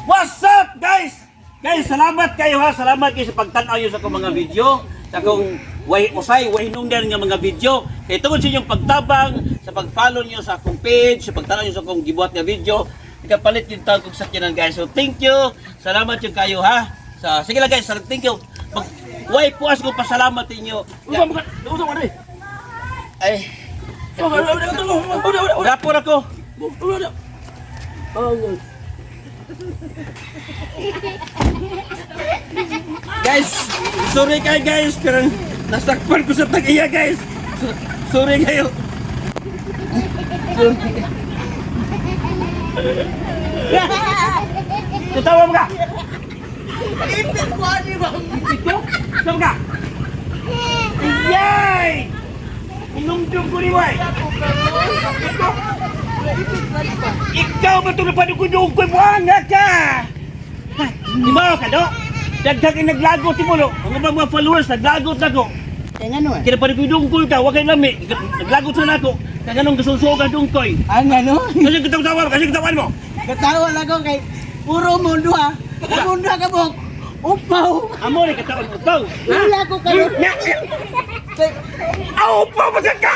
What's up, guys? Guys, salamat kayo ha. Salamat kayo sa pagtan-aw niyo sa akong mga video, sa akong way usay way hinungdan nga mga video. Kay tungod sa inyong pagtabang, sa pag-follow niyo sa akong page, sa pagtan-aw niyo sa akong gibuhat nga video, nakapalit yung tawag kong sakyanan, guys. So thank you. Salamat yung kayo ha. Sa sige lang, guys, thank you. Mag way puas ko pasalamat ninyo. Usa mo ka, usa mo dai. Ay, rapor ako. Guys, sorry kayo, guys, pero nasakpan ko sa tag-iya, guys. Sorry kayo. Sorry. Tatawa mo ka! Ipit ko ani ba? Ipit ko? Tatawa ka! Iyay! Inumdum ko ni Way! Ikaw ba ito napadugudugkoy mo? Anga ka! Ha? Di ba ka, do? Dagdag ang naglagot ti mo, no? Ang mga followers, naglagot na ko. Kaya ngano eh? Kaya padugudugkoy ka, wag kayo lami. Naglagot na nako. Kaya ganun gasusugan dungkoy. Ang ano? Kasi katawa mo, kasi katawan mo. Katawa lang ko kay puro mundo ha. Mundo ka mo. Upaw. Amo ni katawan mo. Ikaw. Wala ko kayo. Aw, upaw ba ka?